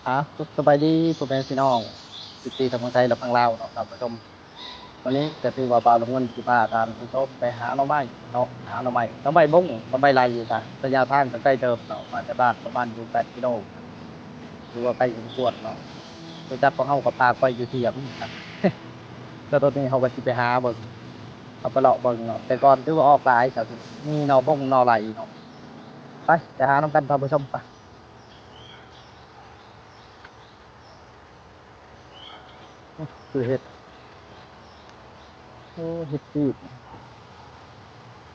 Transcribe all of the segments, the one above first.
ອ່າ ສະບາຍດີພໍ່ແມ່ພີ່ນ້ອງ ເອັຟຊີ ທັງຝັ່ງໄທ ແລະ ຝັ່ງລາວເນາະ ທ່ານຜູ້ຊົມ. ວັນນີ້ກໍຖືວ່າບ່າວລຸງເງິນຊິພາທ່ານຜູ້ຊົມໄປຫາໜໍ່ໄມ້ເນາະ ຫາໜໍ່ໄມ້ ໜໍ່ໄມ້ບົ້ງ ໜໍ່ໄມ້ໄລ່ ກະໄລຍະທາງກໍໄກເຕີບເນາະ ມາແຕ່ບ້ານປະມານຢູ່ແປດກິໂລ ຖືວ່າໄກສົມຄວນເນາະ. ລົດຈັກຂອງເຮົາກໍປາກໄວ້ຢູ່ທຽງ ແຕ່ຕອນນີ້ເຮົາກໍຊິໄປຫາເບິ່ງ ເຮົາໄປເລາະເບິ່ງເນາະ. ແຕ່ກ່ອນຖືວ່າອອກຫຼາຍ ມີໜໍ່ບົ້ງ ໜໍ່ໄລ່ເນາະ. ໄປ ໄປຫານຳກັນທ່ານຜູ້ຊົມ ໄປ. ໂອ້ ຄືເຫັດ ໂອ້ ເຫັດປີບ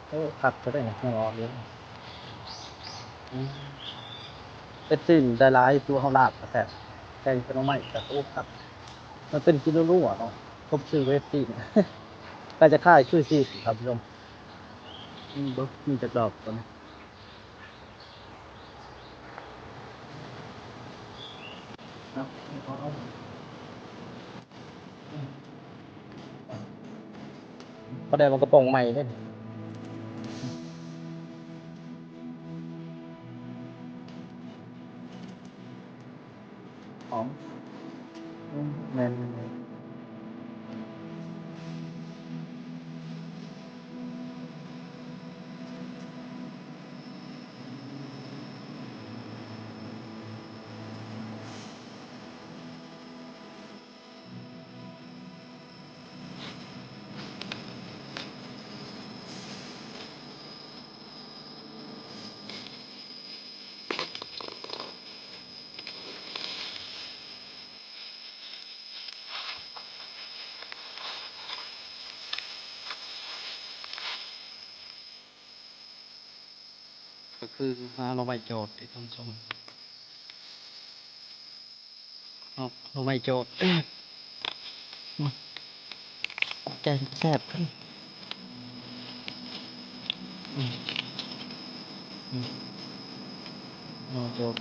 ໂອ້ ຄັກແທ້ເດ້ ຍັງອອກຢູ່. ອືມ ເຫັດປີ້ງໄດ້ຫຼາຍ ຄືເຮົາລາບກະແຊບ ແກງໃສ່ໜໍ່ໄມ້ກະ ໂອ້ ຄັກ. ມັນເປັນກິນລົວໆເນາະ ສົມຊື່ວ່າເຫັດປີ້ງ ກະຈະຄ້າຍຄືຊີ້ນ ທ່ານຜູ້ຊົມ. ອືມ ເບິ່ງ ມີຈັກດອກຕົວນີ້. ພໍໄດ້ມາກະປ໋ອງໃໝ່ເດ້ ຫອມ. ອືມ ແມ່ນໆ. ກໍຄືຫາໜໍ່ໄມ້ຈອດເດ້ທ່ານຜູ້ຊົມ ເນາະ ໜໍ່ໄມ້ຈອດ ແກງແຊບ ອືມ ອືມ ໜໍ່ໄມ້ຈອດ.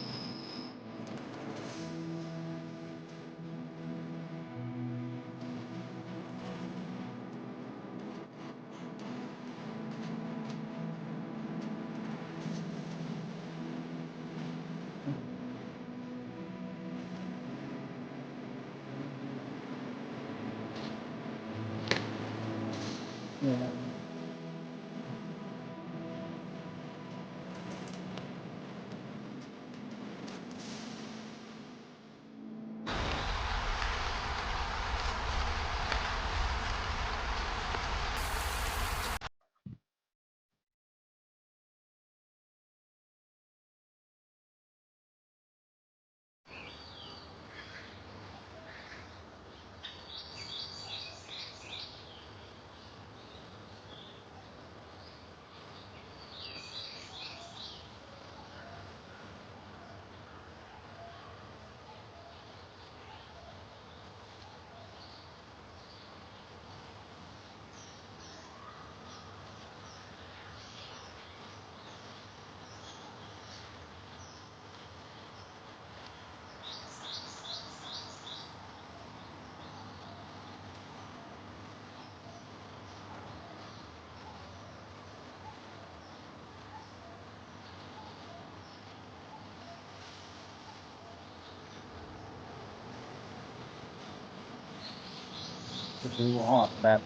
ກໍຖືວ່າຮອດແບບ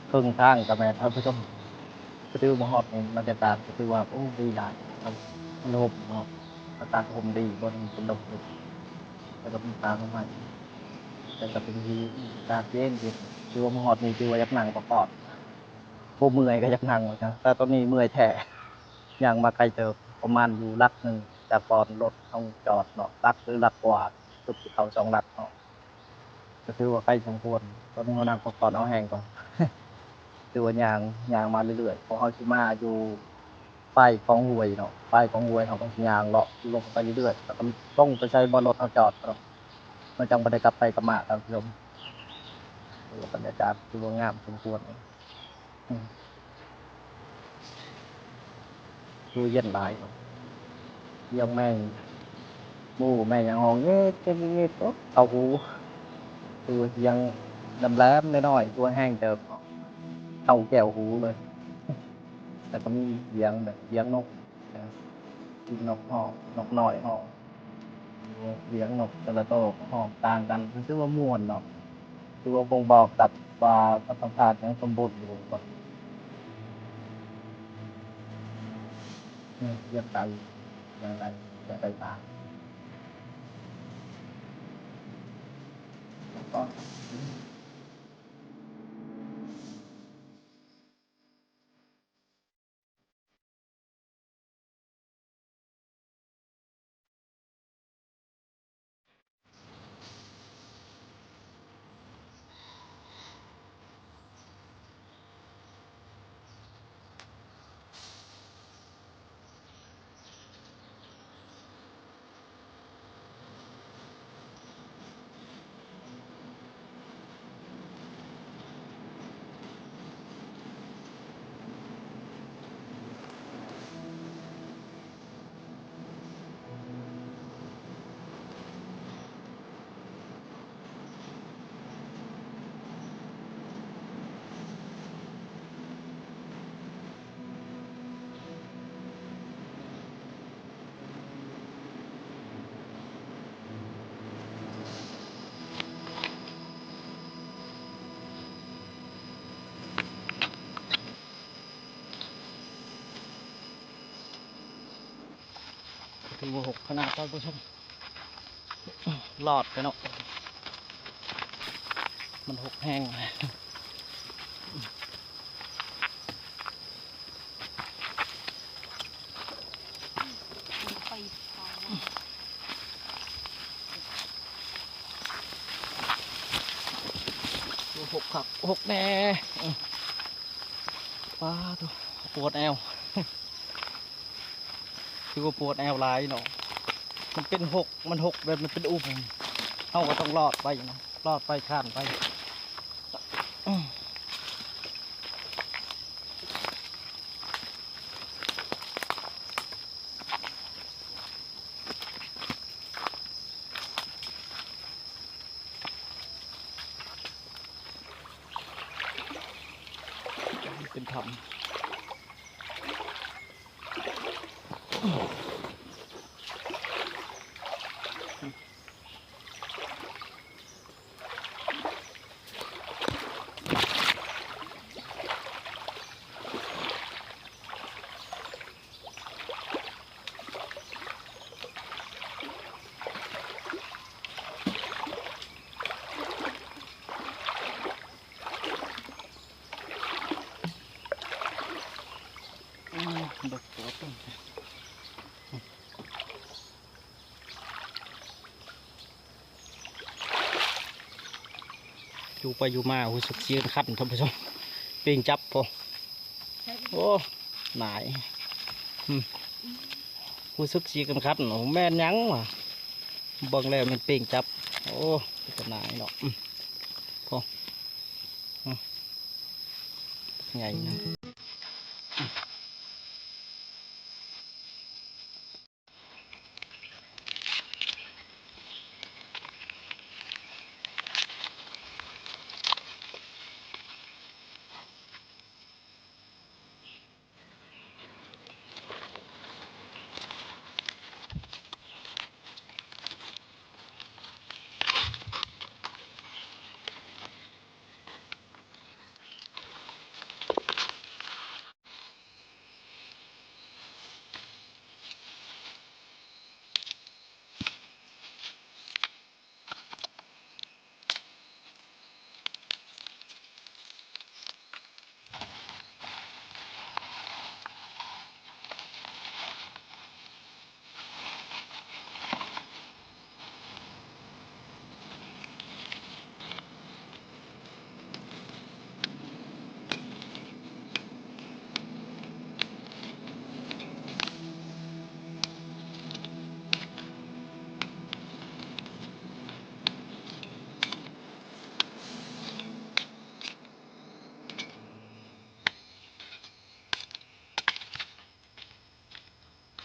ເຄິ່ງທາງກະແມ່ນທ່ານຜູ້ຊົມ ກໍຖືວ່າຮອດນີ້ ບັນຍາກາດກໍຖືວ່າ ໂອ້ ດີຫຼາຍ ມັນຮົ່ມເນາະ ອາກາດຮົ່ມດີ ບໍ່ມີຝົນຕົກ ແລ້ວກໍມີປ່າໄມ້ ແລ້ວກໍເປັນທີ່ອາກາດເຢັນໆ ຖືວ່າມາຮອດນີ້ຖືວ່າຢາກນັ່ງພັກຜ່ອນ ບໍ່ເມື່ອຍກໍຢາກນັ່ງວ່າຊັ້ນ ແຕ່ຕອນນີ້ເມື່ອຍແທ້ ຍ່າງມາໄກເຕີບ ປະມານຢູ່ຫຼັກໜຶ່ງຈາກບ່ອນລົດເຮົາຈອດເນາະ ຫຼັກ ຫຼື ຫຼັກກວ່າ ເກືອບຊິເຂົ້າສອງຫຼັກເນາະ ກໍຖືວ່າໄກສົມຄວນ. ຕອນນີ້ເຮົານັ່ງພັກຜ່ອນເອົາແຮງກ່ອນ ຖືວ່າຍ່າງ ຍ່າງມາເລື້ອຍໆ ເພາະເຮົາຊິມາຢູ່ປາຍຂອງຫ້ວຍເນາະ ປາຍຂອງຫ້ວຍ ເຮົາກໍຊິຍ່າງເລາະລົງໄປເລື້ອຍໆ ແລ້ວກໍລົງໄປໃສ່ບ່ອນລົດເຮົາຈອດເນາະ ມັນຈັ່ງບໍ່ໄດ້ກັບໄປກັບມາທ່ານຜູ້ຊົມ. ໂອ້ ບັນຍາກາດຖືວ່າງາມສົມຄວນ. ອືມ ຄືເຢັນຫຼາຍເນາະ ສຽງແມງໝູ່ແມງຫຍັງຮ້ອງເງີດໆ ໂອ້ ເຂົ້າຫູ ຄືສຽງແຫຼມໆ ນ້ອຍໆ ຄືແຮງເຕີບເນາະ ເຂົ້າແກ້ວຫູເລີຍ. ແລ້ວກໍມີສຽງແບບສຽງນົກ ນະ ນອກຮ້ອງ ນົກນ້ອຍຮ້ອງ. ສຽງນົກແຕ່ລະໂຕຮ້ອງຕ່າງກັນ ຄືວ່າມ່ວນເນາະ ຄືວ່າບົ່ງບອກກັບວ່າທຳມະຊາດຍັງສົມບູນຢູ່. ອືມ ຢາກໄປ ຢາກໄປ ຢາກໄປປ່າ. ຖືວ່າຫົກຂະໜາດ ທ່ານຜູ້ຊົມ. ລອດໄປເນາະ ມັນຫົກແຮງ. ໂອ້ ຫົກຄັກ ຫົກແນ່. ປາໂທ້ ປວດແອວ. ຖືວ່າປວດແອວຫຼາຍເນາະ ມັນເປັນຫົກ ມັນຫົກແບບມັນເປັນອຸ້ມ ເຮົາກໍຕ້ອງລອດໄປເນາະ ລອດໄປ ຄານໄປ. ເປັນຖ້ຳ. ຢູ່ໄປຢູ່ມາ ຮູ້ສຶກຊີ້ນຄັນ ທ່ານຜູ້ຊົມ ເປັງຈັບພຸ້ນ. ໂອ້ ໜາຍ ອືມ ຮູ້ສຶກຊີ້ນຄັນ ໂອ້ ແມ່ນຫຍັງຫວາ ເບິ່ງແລ້ວແມ່ນເປັງຈັບ. ໂອ້ ເປັນຕາໜາຍເນາະ ອືມ ໂອ້ ອືມ ໃຫຍ່ນະ.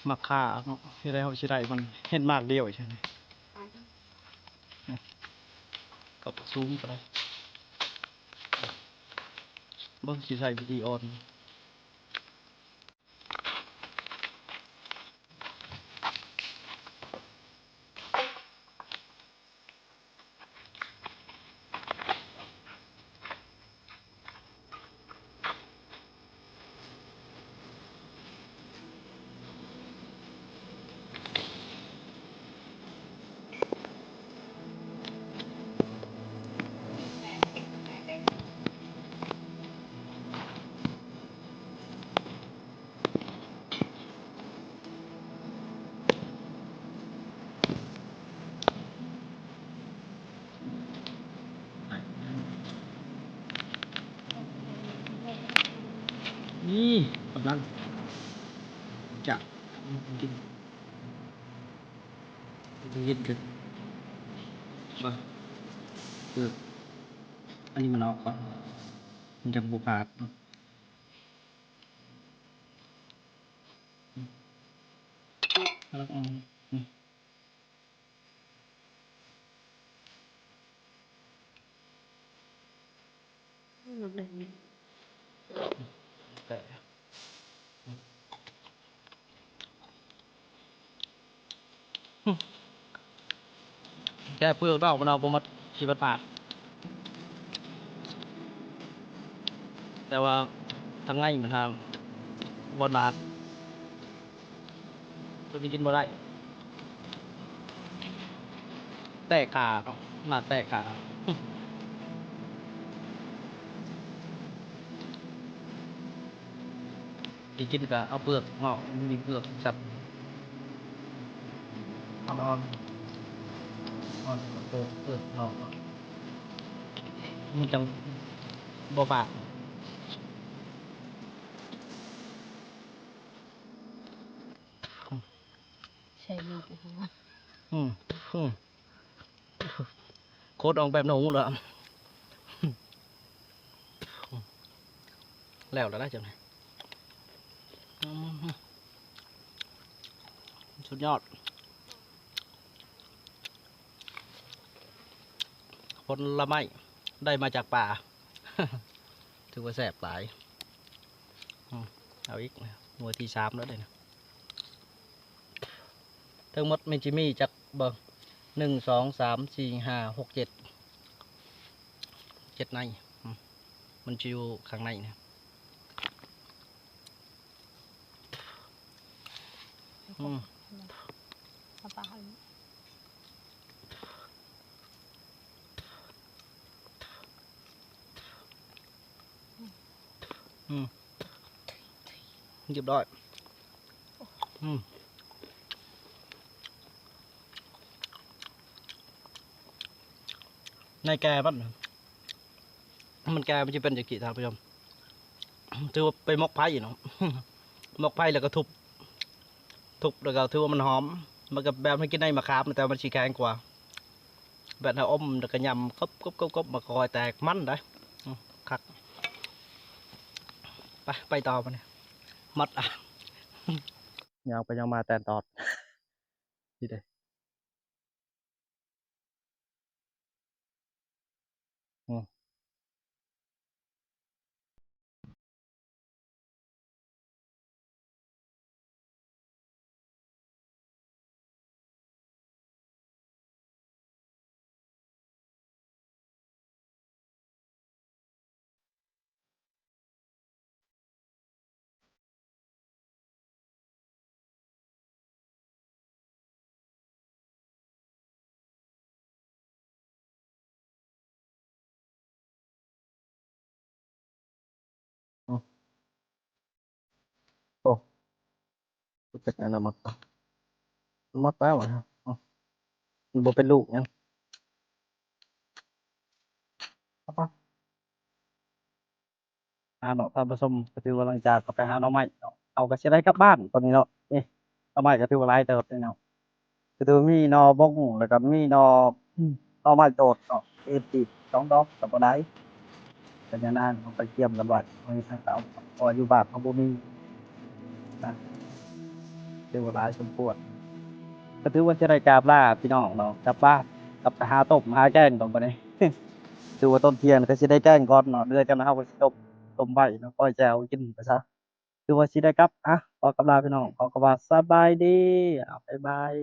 ໝາກຂ່າເນາະ ເຮັດໃດເຮົາຊິໄດ້ມັນ ເຫັນໝາກດຽວໃຊ່ໄໝ ປັບສູງກໍໄດ້ ເບິ່ງຊິໃຊ້ວິທີອ່ອນ. ນີ້ກຳລັງຈະກິນ ກິນຄື ບໍ່ ຄື ອັນນີ້ມັນອອກກ່ອນ ມັນຈະບໍ່ພາດ. ແກະເປືອກນອກມັນເອົາບໍ່ໝົດ ຊິບາດ. ແຕ່ວ່າທາງໃນມັນຫາບໍ່ໜາກ ຕົວນີ້ກິນບໍ່ໄດ້ ແຕກຂາເນາະ ໜາກແຕກຂາ. ຊິກິນກະເອົາເປືອກອອກ ມັນມີເປືອກສັດ ອ່ອນໆ ອ່ອນ ເປີດເປືອກອອກ ມັນຈັ່ງບໍ່ບາດ. ໃສ່ໝົດ ອືມ ອືມ ໂຄດອອກແບບໜູເລີຍ ແລ້ວລະໄດ໋ຈັ່ງນີ້ ອືມ ສຸດຍອດ ຜົນລະໄມ້ໄດ້ມາຈາກປ່າ ຖືວ່າແຊບຫຼາຍ. ອືມ ເອົາອີກ ໜ່ວຍທີສາມແລ້ວເດ້ ທັງໝົດມັນຊິມີຈັກເບິ່ງ ໜຶ່ງ ສອງ ສາມ ສີ່ ຫ້າ ຫົກ ເຈັດ ເຈັດໃນ ອືມ ມັນຊິຢູ່ຂ້າງໃນນະ. ອືມ ອືມ ຮຽບຮ້ອຍ ອືມ ໃນແກ່ມັນ ມັນແກ່ມັນຈະເປັນຈັ່ງຊີ້ທ່ານຜູ້ຊົມ ຖືວ່າໄປໝົກໄຟເນາະ ໝົກໄຟແລ້ວກໍທຸບ ທຸບແລ້ວກໍຖືວ່າມັນຫອມ ມັນກໍແບບໃຫ້ກິນໃນໝາກຂາມ ແຕ່ວ່າມັນຊິແຂງກວ່າ ແບບເຮົາອົມແລ້ວກໍຫຍ້ຳ ກົບໆໆໆ ມັນກໍຄ່ອຍແຕກ ມັນໄດ໋ ອືມ ຄັກ ໄປ ໄປຕໍ່ບັດນີ້ ໝົດລະ ຍ່າງໄປຍ່າງມາແຕນຕອດ ນີ້ເດ້. ອືມ. ໂອ້ ເປັນຫຍັງລະໝົດ ໝົດແລ້ວຫວາ ມັນບໍ່ເປັນລູກຫຍັງ ເອົາປະ ອ່າເນາະ ທ່ານຜູ້ຊົມ ກໍຖືວ່າຫຼັງຈາກເຮົາໄປຫາໜໍ່ໄມ້ເນາະ ເຮົາກໍຊິໄດ້ກັບບ້ານຕອນນີ້ເນາະ ນີ້ ໜໍ່ໄມ້ກໍຖືວ່າຫຼາຍເຕີບເດ້ເນາະ ກໍຖືວ່າມີໜໍ່ບົງ ແລ້ວກໍມີໜໍ່ ໜໍ່ໄມ້ໂຕດເນາະ ເຮັດອີກສອງດອກກໍບໍ່ໄດ້ ເປັນຫຍັງນັ້ນ ເຮົາໄປກຽມກັນໄວ້ ເຮົາເຮັດໃຫ້ເຂົາ ເພາະວ່າຢູ່ບ້ານເຮົາບໍ່ມີນະ ຖືວ່າຫຼາຍສົມຄວນ ກໍຖືວ່າຊິໄດ້ກາບລາພີ່ນ້ອງເນາະ ກັບບ້ານ ກັບໄປຫາຕົ້ມຫາແກງກ່ອນບັດນີ້ ຖືວ່າຕອນທ່ຽງກໍຊິໄດ້ແກງກ່ອນເນາະ ເຫຼືອຈາກນັ້ນເຮົາກໍຊິຕົ້ມ ຕົ້ມໄວ້ເນາະ ກ້ອຍແຈ່ວກິນໄປຊະ ຖືວ່າຊິໄດ້ກັບ ອ່ະ ຂໍກັບລາພີ່ນ້ອງ ຂໍຄຳວ່າສະບາຍດີ ອ່ະ ບາຍບາຍ.